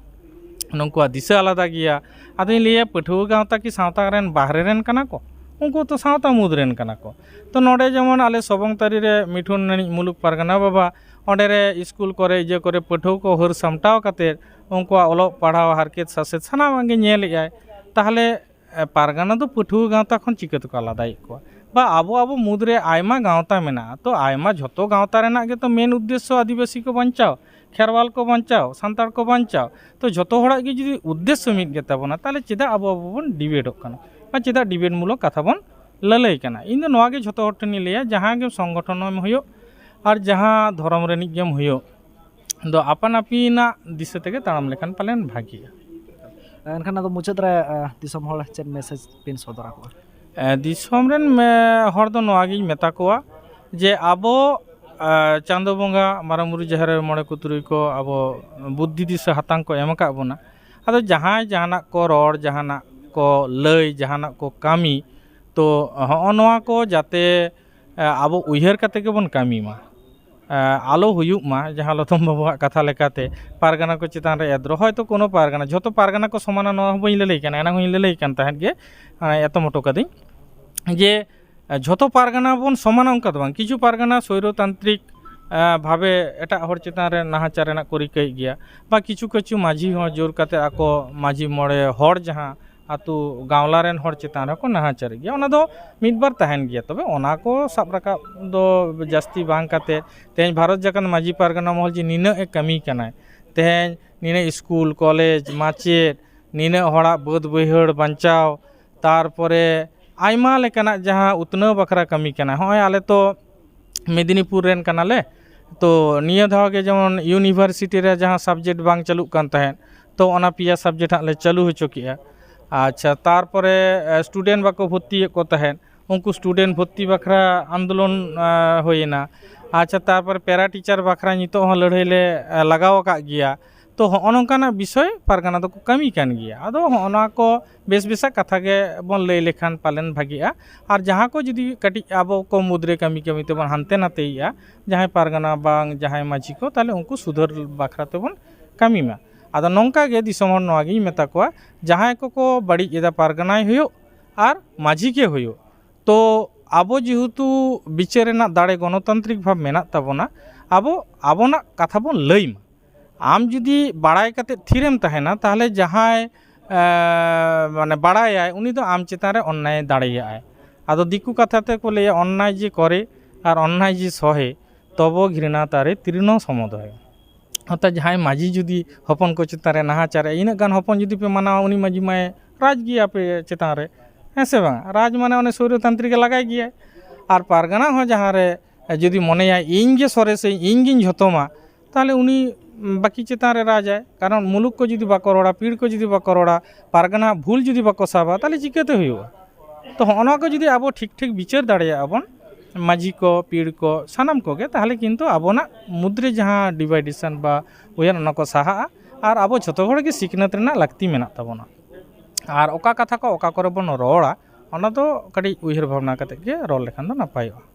ᱱᱩᱠᱩᱣᱟᱜ ᱫᱤᱥᱟᱹ ᱟᱞᱟᱫᱟ ᱜᱮᱭᱟ᱾ ᱟᱫᱚᱧ ᱞᱟᱹᱭᱟ, ᱯᱟᱹᱴᱷᱩᱣᱟᱹ ᱜᱟᱶᱛᱟ ᱠᱤ ᱥᱟᱶᱛᱟ ᱨᱮᱱ ᱵᱟᱦᱨᱮ ᱨᱮᱱ ᱠᱟᱱᱟ ᱠᱚ? ᱩᱱᱠᱩ ᱛᱚ ᱥᱟᱶᱛᱟ ᱢᱩᱫᱽ ᱨᱮᱱ ᱠᱟᱱᱟ ᱠᱚ᱾ ᱛᱚ ᱱᱚᱰᱮ ᱡᱮᱢᱚᱱ ᱟᱞᱮ ᱥᱚᱵᱚᱝ ᱛᱟᱹᱨᱤ ᱨᱮ ᱢᱤᱴᱷᱩᱱ ᱮᱱᱮᱡ ᱢᱩᱞᱩᱠ ᱯᱟᱨᱜᱟᱱᱟ ᱵᱟᱵᱟ, ᱚᱸᱰᱮ ᱨᱮ ᱥᱠᱩᱞ ᱠᱚᱨᱮ, ᱤᱭᱟᱹ ᱠᱚᱨᱮ ᱯᱟᱹᱴᱷᱩᱣᱟᱹ ᱠᱚ ᱦᱟᱹᱨ ᱥᱟᱢᱴᱟᱣ ᱠᱟᱛᱮᱫ ᱩᱱᱠᱩᱣᱟᱜ ᱚᱞᱚᱜ ᱯᱟᱲᱦᱟᱣ ᱦᱟᱨᱠᱮᱛ ᱥᱟᱥᱮᱛ ᱥᱟᱱᱟᱢᱟᱜ ᱜᱮ ᱧᱮᱞᱮᱫᱼᱟᱭ᱾ ᱛᱟᱦᱚᱞᱮ ᱮ, ᱯᱟᱨᱜᱟᱱᱟ ᱫᱚ ᱯᱟᱹᱴᱷᱩᱣᱟᱹ ᱜᱟᱶᱛᱟ ᱠᱷᱚᱱ ᱪᱤᱠᱟᱹ ᱛᱮᱠᱚ ᱟᱞᱟᱫᱟᱭᱮᱫ ᱠᱚᱣᱟ? ᱵᱟ, ᱟᱵᱚ ᱟᱵᱚ ᱢᱩᱫᱽᱨᱮ ᱟᱭᱢᱟ ᱜᱟᱶᱛᱟ ᱢᱮᱱᱟᱜᱼᱟ, ᱛᱚ ᱟᱭᱢᱟ, ᱡᱷᱚᱛᱚ ᱜᱟᱶᱛᱟ ᱨᱮᱱᱟᱜ ᱜᱮᱛᱚ ᱢᱮᱱ ᱩᱫᱽᱫᱮᱥᱥᱚ ᱟᱹᱫᱤᱵᱟᱹᱥᱤ ᱠᱚ ᱵᱟᱧᱪᱟᱣ, ᱠᱷᱮᱨᱣᱟᱞ ᱠᱚ ᱵᱟᱧᱪᱟᱣ, ᱥᱟᱱᱛᱟᱲ ᱠᱚ ᱵᱟᱧᱪᱟᱣ᱾ ᱛᱚ ᱡᱷᱚᱛᱚ ᱦᱚᱲᱟᱜ ᱜᱮ ᱡᱩᱫᱤ ᱩᱫᱽᱫᱮᱥᱥᱚ ᱢᱤᱫ ᱜᱮ ᱛᱟᱵᱚᱱᱟ, ᱛᱟᱦᱚᱞᱮ ᱪᱮᱫᱟᱜ ᱟᱵᱚ ᱟᱵᱚ ᱵᱚᱱ ᱰᱤᱵᱮᱴᱚᱜ ᱠᱟᱱᱟ? ᱟᱨ ᱪᱮᱫᱟᱜ ᱰᱤᱵᱮᱴ ᱢᱩᱞᱚᱠ ᱠᱟᱛᱷᱟ ᱵᱚᱱ ᱞᱟᱹᱞᱟᱹᱭ ᱠᱟᱱᱟ? ᱤᱧ ᱫᱚ ᱱᱚᱣᱟ ᱜᱮ ᱡᱷᱚᱛᱚ ᱦᱚᱲ ᱴᱷᱮᱱᱤᱧ ᱞᱟᱹᱭᱟ, ᱡᱟᱦᱟᱸ ᱜᱮ ᱥᱚᱝᱜᱚᱴᱷᱚᱱ ᱮᱢ ᱦᱩᱭᱩᱜ ᱟᱨ ᱡᱟᱦᱟᱸ ᱫᱷᱚᱨᱚᱢ ᱨᱤᱱᱤᱡ ᱜᱮᱢ ᱦᱩᱭᱩᱜ, ᱫᱚ ᱟᱯᱟᱱ ᱟᱹᱯᱤᱱᱟᱜ ᱫᱤᱥᱟᱹ ᱛᱮᱜᱮ ᱛᱟᱲᱟᱢ ᱞᱮᱠᱷᱟᱱ ᱯᱟᱞᱮᱱ ᱵᱷᱟᱹᱜᱤᱜᱼᱟ᱾ ᱮᱱᱠᱷᱟᱱ ᱟᱫᱚ ᱢᱩᱪᱟᱹᱫ ᱨᱮ ᱮ, ᱫᱤᱥᱚᱢ ᱦᱚᱲ ᱪᱮᱫ ᱢᱮᱥᱮᱡᱽ ᱵᱤᱱ ᱥᱚᱫᱚᱨ ᱟᱠᱚᱣᱟ? ᱮ, ᱫᱤᱥᱚᱢ ᱨᱮᱱ ᱢᱮ-, ᱦᱚᱲ ᱫᱚ ᱱᱚᱣᱟ ᱜᱤᱧ ᱢᱮᱛᱟ ᱠᱚᱣᱟ ᱡᱮ ᱟᱵᱚ, ᱮ, ᱪᱟᱸᱫᱚ ᱵᱚᱸᱜᱟ, ᱢᱟᱨᱟᱝ ᱵᱩᱨᱩ, ᱡᱟᱦᱮᱨ ᱟᱭᱳ, ᱢᱚᱬᱮ ᱠᱚ ᱛᱩᱨᱩᱭ ᱠᱚ ᱟᱵᱚ ᱵᱩᱫᱽᱫᱷᱤ ᱫᱤᱥᱟᱹ ᱦᱟᱛᱟᱝ ᱠᱚ ᱮᱢ ᱟᱠᱟᱫ ᱵᱚᱱᱟ᱾ ᱟᱫᱚ ᱡᱟᱦᱟᱸᱭ ᱡᱟᱦᱟᱱᱟᱜ ᱠᱚ ᱨᱚᱲ, ᱡᱟᱦᱟᱱᱟᱜ ᱠᱚ ᱞᱟᱹᱭ, ᱡᱟᱦᱟᱱᱟᱜ ᱠᱚ ᱠᱟᱹᱢᱤ, ᱛᱚ ᱦᱚᱸᱜᱼᱚ ᱱᱚᱣᱟ ᱠᱚ ᱡᱟᱛᱮ, ᱮ, ᱟᱵᱚ ᱩᱭᱦᱟᱹᱨ ᱠᱟᱛᱮ ᱜᱮᱵᱚᱱ ᱠᱟᱹᱢᱤ ᱢᱟ᱾ ᱮ, ᱟᱞᱚ ᱦᱩᱭᱩᱜ ᱢᱟ, ᱡᱟᱦᱟᱸ ᱞᱚᱫᱚᱢ ᱵᱟᱵᱩᱣᱟᱜ ᱠᱟᱛᱷᱟ ᱞᱮᱠᱟᱛᱮ ᱯᱟᱨᱜᱟᱱᱟ ᱠᱚ ᱪᱮᱛᱟᱱ ᱨᱮ ᱮᱫᱽᱨᱚ᱾ ᱦᱚᱭᱛᱳ ᱠᱳᱱᱳ ᱯᱟᱨᱜᱟᱱᱟ, ᱡᱷᱚᱛᱚ ᱯᱟᱨᱜᱟᱱᱟ ᱠᱚ ᱥᱚᱢᱟᱱᱟ, ᱱᱚᱣᱟ ᱦᱚᱸ ᱵᱟᱹᱧ ᱞᱟᱹᱞᱟᱹᱭ ᱠᱟᱱᱟ, ᱮᱱᱟᱝ ᱦᱚᱸᱧ ᱞᱟᱹᱞᱟᱹᱭ ᱠᱟᱱ ᱛᱟᱦᱮᱸᱫ ᱜᱮ, ᱮ, ᱮᱛᱚᱢ ᱦᱚᱴᱚ ᱠᱟᱹᱫᱟᱹᱧ ᱡᱮ, ᱮ, ᱡᱷᱚᱛᱚ ᱯᱟᱨᱜᱟᱱᱟ ᱵᱚᱱ ᱥᱚᱢᱟᱱᱟ ᱚᱱᱠᱟ ᱫᱚ ᱵᱟᱝ᱾ ᱠᱤᱪᱷᱩ ᱯᱟᱨᱜᱟᱱᱟ ᱥᱚᱭᱨᱚᱛᱟᱱᱛᱨᱤᱠ, ᱮ, ᱵᱷᱟᱵᱮ ᱮᱴᱟᱜ ᱦᱚᱲ ᱪᱮᱛᱟᱱ ᱨᱮ ᱱᱟᱦᱟᱪᱟᱨ ᱨᱮᱱᱟᱜ ᱠᱚ ᱨᱤᱠᱟᱹᱭᱮᱫ ᱜᱮᱭᱟ, ᱵᱟ ᱠᱤᱪᱷᱩ ᱠᱤᱪᱷᱩ ᱢᱟᱹᱡᱷᱤ ᱦᱚᱸ ᱡᱳᱨ ᱠᱟᱛᱮ ᱟᱠᱚ ᱢᱟᱹᱡᱷᱤ ᱢᱚᱬᱮ ᱦᱚᱲ ᱡᱟᱦᱟᱸ ᱟᱹᱛᱩ ᱜᱟᱶᱞᱟ ᱨᱮᱱ ᱦᱚᱲ ᱪᱮᱛᱟᱱ ᱨᱮᱦᱚᱸ ᱠᱚ ᱱᱟᱦᱟᱪᱟᱨᱮᱫ ᱜᱮᱭᱟ᱾ ᱚᱱᱟ ᱫᱚ ᱢᱤᱫ ᱵᱟᱨ ᱛᱟᱦᱮᱱ ᱜᱮᱭᱟ, ᱛᱚᱵᱮ ᱚᱱᱟ ᱠᱚ ᱥᱟᱵ ᱨᱟᱠᱟᱵ ᱫᱚ ᱡᱟᱹᱥᱛᱤ ᱵᱟᱝ ᱠᱟᱛᱮ, ᱛᱮᱦᱮᱧ ᱵᱷᱟᱨᱚᱛ ᱡᱟᱠᱟᱛ ᱢᱟᱹᱡᱷᱤ ᱯᱟᱨᱜᱟᱱᱟ ᱢᱚᱦᱚᱞ ᱡᱮ ᱱᱤᱱᱟᱹᱜ ᱮ ᱠᱟᱹᱢᱤ ᱠᱟᱱᱟᱭ, ᱛᱮᱦᱮᱧ ᱱᱤᱱᱟᱹᱜ ᱥᱠᱩᱞ, ᱠᱚᱞᱮᱡᱽ, ᱢᱟᱪᱮᱫ, ᱱᱤᱱᱟᱹᱜ ᱦᱚᱲᱟᱜ ᱵᱟᱹᱫᱽ ᱵᱟᱹᱭᱦᱟᱹᱲ ᱵᱟᱧᱪᱟᱣ, ᱛᱟᱨᱯᱚᱨᱮ ᱟᱭᱢᱟ ᱞᱮᱠᱟᱱᱟᱜ ᱡᱟᱦᱟᱸ ᱩᱛᱱᱟᱹᱣ ᱵᱟᱠᱷᱨᱟ ᱠᱟᱹᱢᱤ ᱠᱟᱱᱟ᱾ ᱦᱚᱸᱜᱼᱚᱭ ᱟᱞᱮ ᱛᱚ ᱢᱮᱫᱽᱱᱤᱯᱩᱨ ᱨᱮᱱ ᱠᱟᱱᱟᱞᱮ, ᱛᱚ ᱱᱤᱭᱟᱹ ᱫᱷᱟᱣ ᱜᱮ ᱡᱮᱢᱚᱱ ᱤᱭᱩᱱᱤᱵᱷᱟᱨᱥᱤᱴᱤ ᱨᱮ ᱡᱟᱦᱟᱸ ᱥᱟᱵᱡᱮᱠᱴ ᱵᱟᱝ ᱪᱟᱹᱞᱩᱜ ᱠᱟᱱ ᱛᱟᱦᱮᱸᱫ, ᱛᱚ ᱚᱱᱟ ᱯᱮᱭᱟ ᱥᱟᱵᱡᱮᱠᱴ ᱦᱟᱸᱜ ᱞᱮ ᱪᱟᱹᱞᱩ ᱦᱚᱪᱚ ᱠᱮᱜᱼᱟ᱾ ᱟᱪᱪᱷᱟ, ᱛᱟᱨᱯᱚᱨᱮ, ᱮ, ᱥᱴᱩᱰᱮᱱᱴ ᱵᱟᱠᱚ ᱵᱷᱚᱨᱛᱤᱭᱮᱫ ᱠᱚ ᱛᱟᱦᱮᱸᱫ, ᱩᱱᱠᱩ ᱥᱴᱩᱰᱮᱱᱴ ᱵᱷᱚᱨᱛᱤ ᱵᱟᱠᱷᱨᱟ ᱟᱱᱫᱳᱞᱚᱱ, ᱮ, ᱦᱩᱭᱮᱱᱟ᱾ ᱟᱪᱪᱷᱟ, ᱛᱟᱨᱯᱚᱨᱮ ᱯᱮᱨᱟ ᱴᱤᱪᱟᱨ ᱵᱟᱠᱷᱨᱟ ᱱᱤᱛᱚᱜ ᱦᱚᱸ ᱞᱟᱹᱲᱦᱟᱹᱭ ᱞᱮ, ᱮ, ᱞᱟᱜᱟᱣ ᱟᱠᱟᱫ ᱜᱮᱭᱟ᱾ ᱛᱚ ᱦᱚᱸᱜᱼᱚ ᱱᱚᱝᱠᱟᱱᱟᱜ ᱵᱤᱥᱚᱭ ᱯᱟᱨᱜᱟᱱᱟ ᱫᱚᱠᱚ ᱠᱟᱹᱢᱤ ᱠᱟᱱ ᱜᱮᱭᱟ᱾ ᱟᱫᱚ ᱦᱚᱸᱜᱼᱚ ᱱᱚᱣᱟ ᱠᱚ ᱵᱮᱥ ᱵᱮᱥᱟᱜ ᱠᱟᱛᱷᱟ ᱜᱮ ᱵᱚᱱ ᱞᱟᱹᱭ ᱞᱮᱠᱷᱟᱱ ᱯᱟᱞᱮᱱ ᱵᱷᱟᱜᱤᱜᱼᱟ᱾ ᱟᱨ ᱡᱟᱦᱟᱸ ᱠᱚ ᱡᱩᱫᱤ ᱠᱟᱹᱴᱤᱡ ᱟᱵᱚ ᱠᱚ ᱢᱩᱫᱽᱨᱮ ᱠᱟᱹᱢᱤ ᱠᱟᱹᱢᱤ ᱛᱮᱵᱚᱱ ᱦᱟᱱᱛᱮ ᱱᱟᱛᱮᱭᱮᱜᱼᱟ, ᱡᱟᱦᱟᱸᱭ ᱯᱟᱨᱜᱟᱱᱟ ᱵᱟᱝ ᱡᱟᱦᱟᱸᱭ ᱢᱟᱹᱡᱷᱤ ᱠᱚ, ᱛᱟᱦᱚᱞᱮ ᱩᱱᱠᱩ ᱥᱩᱫᱷᱟᱹᱨ ᱵᱟᱠᱷᱨᱟ ᱛᱮᱵᱚᱱ ᱠᱟᱹᱢᱤ ᱢᱟ᱾ ᱟᱫᱚ ᱱᱚᱝᱠᱟ ᱜᱮ ᱫᱤᱥᱚᱢ ᱦᱚᱲ ᱱᱚᱣᱟ ᱜᱤᱧ ᱢᱮᱛᱟ ᱠᱚᱣᱟ, ᱡᱟᱦᱟᱸᱭ ᱠᱚᱠᱚ ᱵᱟᱹᱲᱤᱡ ᱮᱫᱟ, ᱯᱟᱨᱜᱟᱱᱟᱭ ᱦᱩᱭᱩᱜ ᱟᱨ ᱢᱟᱹᱡᱷᱤ ᱜᱮ ᱦᱩᱭᱩᱜ, ᱛᱚ ᱟᱵᱚ ᱡᱮᱦᱮᱛᱩ ᱵᱤᱪᱟᱹᱨ ᱨᱮᱱᱟᱜ ᱫᱟᱲᱮ ᱜᱚᱱᱚᱛᱟᱱᱛᱨᱤᱠ ᱵᱷᱟᱵᱽ ᱢᱮᱱᱟᱜ ᱛᱟᱵᱚᱱᱟ, ᱟᱵᱚ ᱟᱵᱚᱱᱟᱜ ᱠᱟᱛᱷᱟ ᱵᱚᱱ ᱞᱟᱹᱭ ᱢᱟ᱾ ᱟᱢ ᱡᱩᱫᱤ ᱵᱟᱲᱟᱭ ᱠᱟᱛᱮ ᱛᱷᱤᱨᱮᱢ ᱛᱟᱦᱮᱱᱟ, ᱛᱟᱦᱚᱞᱮ ᱡᱟᱦᱟᱸᱭ ᱮ, ᱢᱟᱱᱮ ᱵᱟᱲᱟᱭᱟᱭ, ᱩᱱᱤ ᱫᱚ ᱟᱢ ᱪᱮᱛᱟᱱ ᱨᱮ ᱚᱱᱱᱟᱭ ᱫᱟᱲᱮᱭᱟᱜᱼᱟᱭ᱾ ᱟᱫᱚ ᱫᱤᱠᱩ ᱠᱟᱛᱷᱟ ᱛᱮᱠᱚ ᱞᱟᱹᱭᱟ, ᱚᱱᱱᱟᱭ ᱡᱮ ᱠᱚᱨᱮ ᱟᱨ ᱚᱱᱱᱟᱭ ᱡᱮ ᱥᱚᱦᱮ, ᱛᱚᱵᱚ ᱜᱷᱨᱤᱱᱟ ᱛᱟᱨᱮ ᱛᱤᱨᱱᱚ ᱥᱚᱢᱚᱫᱚᱭ᱾ ᱚᱨᱛᱷᱟᱛ ᱡᱟᱦᱟᱸᱭ ᱢᱟᱹᱡᱷᱤ ᱡᱩᱫᱤ ᱦᱚᱯᱚᱱ ᱠᱚ ᱪᱮᱛᱟᱱ ᱨᱮ ᱱᱟᱦᱟᱪᱟᱨᱮ, ᱤᱱᱟᱹᱜ ᱜᱟᱱ ᱦᱚᱯᱚᱱ ᱡᱩᱫᱤ ᱯᱮ ᱢᱟᱱᱟᱣᱟ, ᱩᱱᱤ ᱢᱟᱹᱡᱷᱤ ᱢᱟᱭ ᱨᱟᱡᱽ ᱜᱮᱭᱟ ᱟᱯᱮ ᱪᱮᱛᱟᱱ ᱨᱮ, ᱦᱮᱸ ᱥᱮ ᱵᱟᱝ? ᱨᱟᱡᱽ ᱢᱟᱱᱮ ᱚᱱᱮ ᱥᱚᱭᱨᱚᱛᱟᱱᱛᱨᱤᱠ ᱮ ᱞᱟᱜᱟᱭ ᱜᱮᱭᱟᱭ᱾ ᱟᱨ ᱯᱟᱨᱜᱟᱱᱟ ᱦᱚᱸ ᱡᱟᱦᱟᱸ ᱨᱮ ᱡᱩᱫᱤ ᱢᱚᱱᱮᱭᱟᱭ ᱤᱧ ᱜᱮ ᱥᱚᱨᱮᱥᱟᱹᱧ, ᱤᱧ ᱜᱤᱧ ᱡᱷᱚᱛᱚᱢᱟ, ᱛᱟᱦᱚᱞᱮ ᱩᱱᱤ ᱵᱟᱹᱠᱤ ᱪᱮᱛᱟᱱ ᱨᱮ ᱨᱟᱡᱟᱭ᱾ ᱠᱟᱨᱚᱱ ᱢᱩᱞᱩᱠ ᱠᱚ ᱡᱩᱫᱤ ᱵᱟᱠᱚ ᱨᱚᱲᱟ, ᱯᱤᱲ ᱠᱚ ᱡᱩᱫᱤ ᱵᱟᱠᱚ ᱨᱚᱲᱟ, ᱯᱟᱨᱜᱟᱱᱟ ᱵᱷᱩᱞ ᱡᱩᱫᱤ ᱵᱟᱠᱚ ᱥᱟᱵᱟ, ᱛᱟᱦᱚᱞᱮ ᱪᱤᱠᱟᱹᱛᱮ ᱦᱩᱭᱩᱜᱼᱟ? ᱛᱚ ᱦᱚᱸᱜᱼᱚ ᱱᱚᱣᱟ ᱠᱚ ᱡᱩᱫᱤ ᱟᱵᱚ ᱴᱷᱤᱠ ᱴᱷᱤᱠ ᱵᱤᱪᱟᱹᱨ ᱫᱟᱲᱮᱭᱟᱜᱼᱟ ᱵᱚᱱ, ᱢᱟᱹᱡᱷᱤ ᱠᱚ, ᱯᱤᱲ ᱠᱚ, ᱥᱟᱱᱟᱢ ᱠᱚᱜᱮ, ᱛᱟᱦᱚᱞᱮ ᱠᱤᱱᱛᱩ ᱟᱵᱚᱱᱟᱜ ᱢᱩᱫᱽᱨᱮ ᱡᱟᱦᱟᱸ ᱰᱤᱵᱷᱟᱭᱰᱮᱥᱚᱱ ᱵᱟ ᱩᱭᱦᱟᱹᱨ, ᱚᱱᱟ ᱠᱚ ᱥᱟᱦᱟᱜᱼᱟ᱾ ᱟᱨ ᱟᱵᱚ ᱡᱷᱚᱛᱚ ᱦᱚᱲ ᱜᱮ ᱥᱤᱠᱷᱱᱟᱹᱛ ᱨᱮᱱᱟᱜ ᱞᱟᱹᱠᱛᱤ ᱢᱮᱱᱟᱜ ᱛᱟᱵᱚᱱᱟ᱾ ᱟᱨ ᱚᱠᱟ ᱠᱟᱛᱷᱟ ᱠᱚ ᱚᱠᱟ ᱠᱚᱨᱮ ᱵᱚᱱ ᱨᱚᱲᱟ, ᱚᱱᱟ ᱫᱚ ᱠᱟᱹᱴᱤᱡ ᱩᱭᱦᱟᱹᱨ ᱵᱷᱟᱵᱽᱱᱟ ᱠᱟᱛᱮᱫ ᱜᱮ ᱨᱚᱲ ᱞᱮᱠᱷᱟᱱ ᱫᱚ ᱱᱟᱯᱟᱭᱚᱜᱼᱟ᱾